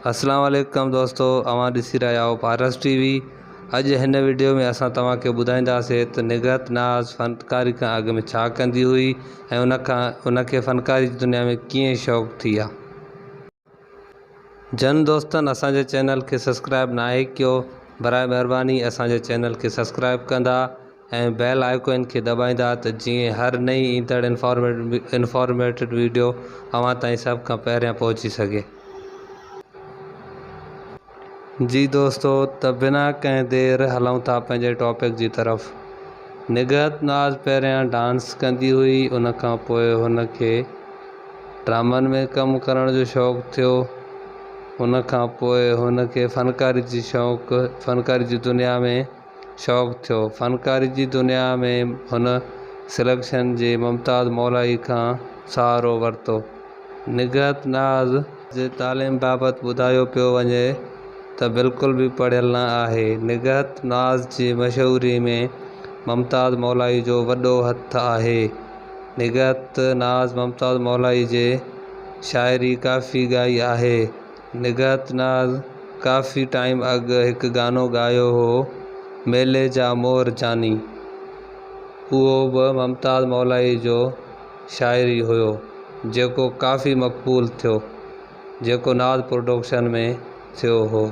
اسلام عليڪم دوستو اوهان ڏسي رهيا آهيو پارس ٽي وي اڄ هن وڊيو ۾ اسان توهان کي ٻڌائينداسين ته نگهت ناز فنڪاري کان اڳ ۾ ڇا ڪندي هئي ۽ ان کان ان کي فنڪاري جي دنيا ۾ ڪيئن شوق ٿي آ. جن دوستن اسان جي چينل کي سبسڪرائب ناهي ڪيو برائي مهرباني اسان جي چينل کي سبسڪرائب ڪندا ۽ بيل آئيڪن کي دٻائيندا ته جيئن هر نئين ايندڙ انفارميٽڊ وڊيو اوهان تائين سڀ کان پهريان پهچي سگهي. جي دوستو ته بنا ڪنهن دير هلون ٿا پنهنجي ٽاپڪ جي طرف. نگهت ناز پهريان ڊانس ڪندي هئي ان کان پوء هن کي ڊرامن ۾ ڪم ڪرڻ جو شوق ٿيو ان کان پوء هن کي فنڪاري جي شوق فنڪاري جي دنيا ۾ شوق ٿيو. فنڪاري جي دنيا ۾ هن سليڪشن جي ممتاز مولائي کان سهارو ورتو. نگهت ناز جي تعليم بابت ٻڌايو پيو وڃي ته بلڪل به پڙهيل نه آهي. نگهت ناز جي مشهوري ۾ ممتاز مولائي جو وڏو هٿ آهي. نگهت ناز ممتاز مولائي جي شاعري ڪافي ڳائي آهي. نگهت ناز ڪافي ٽائيم اڳ هڪ گانو ڳايو هو ميلي جا مور جاني اهو به ممتاز مولائي جو شاعري هيو جيڪو ڪافي مقبول ٿيو جيڪو ناز پروڊڪشن ۾ ٿيو هو.